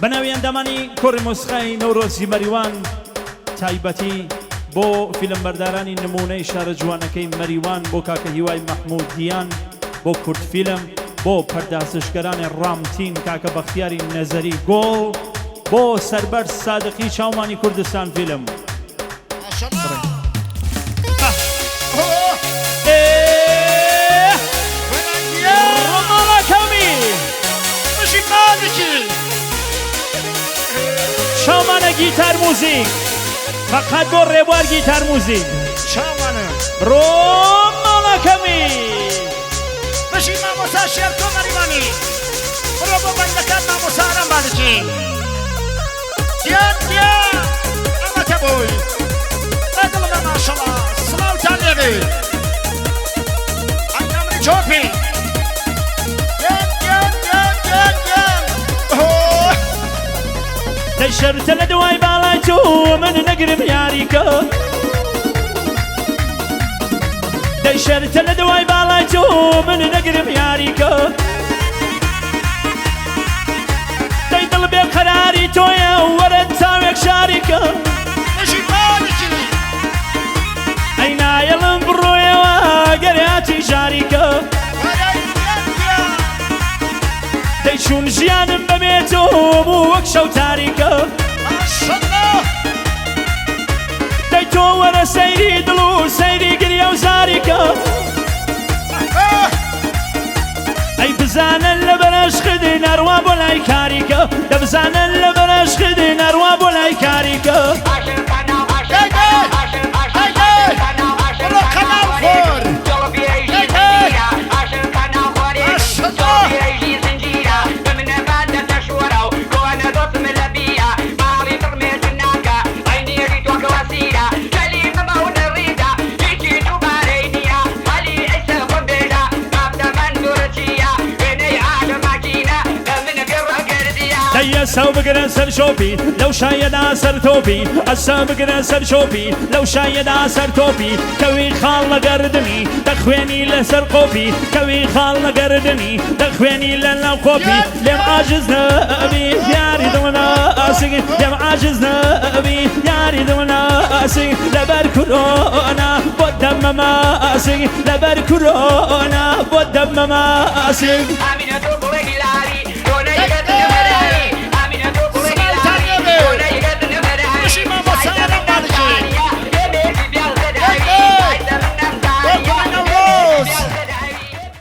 بە ناوی ئەندامانی کۆڕی مۆسیقای نەورۆزی مەریوان تایبەتی بۆ فیلمبەردارانی نموونەی شارە جوانەکەی مەریوان بۆ کاکە هیوای مەحموودیان بۆ کورد فیلم بۆ پەردازشگەرانی ڕامتین کاکە بەختیاری نەزەری گۆڵ بۆ سەربەرز سادقی چاومانی کوردستان فیلم. چاومانە گیتار موزیک فقط بۆ ڕێبوار گیتار موزیک چاومانە بڕۆ ماڵەکەمی. بژی مامۆستا شێرکۆ مەریوانی بڕۆ بۆ بەندەکان مامۆستا ئارام بالکی دیان دیان ئەمە کە بووی بەدڵمە ماشەڵا سڵاوتان لێبێ ئەی نەمری چۆپی دیان دیان دیان دیان دیان ئۆه. دەی شەرتە لە دوای باڵای تۆ من نەگرم یاریکە دەی شەرتە لە دوای باڵای تۆ من نەگرم یاریکە دەی دڵ بێ قەراری تۆیە وەرە چاوێک شاریکە بژی مالکی. ئەی نایەڵم بڕۆیەوە گەر هاتی ژاریکە وەرە گیان گیان. دەی چون ژیانم بەبێ تۆ بوو وەک شەو تاریکە ماشەڵڵا. دەی تۆ وەرە سەیری دڵ و سەیری گریە و زاریکە ئەی بزانن لە بەرەشخد نەڕوا بۆ لای کاریکە دەبزانن لە بەرەشخد نەڕوا بۆ لای کاریکە. بڕۆ قەناڵ خۆر. دەی ئەسە بگرە سەر شۆپی لەو شایەدا سەر تۆپی ئەسە بگرە سەر شۆپی لەو شایەدا سەر تۆپی کەوی خاڵ لە گەردنی دەخوێنی لەسەر قۆپی کەوی خاڵ لە گەردنی دەخوێنی لە ناو قۆپی لێم عاجز نەبی یاری دڵ ناسک لێم عاجز نەبی یاری دڵ ناسک لەبەر کورۆنا بۆ دەمە ماسک لەبەر کورۆنا بۆ دەمە ماسک.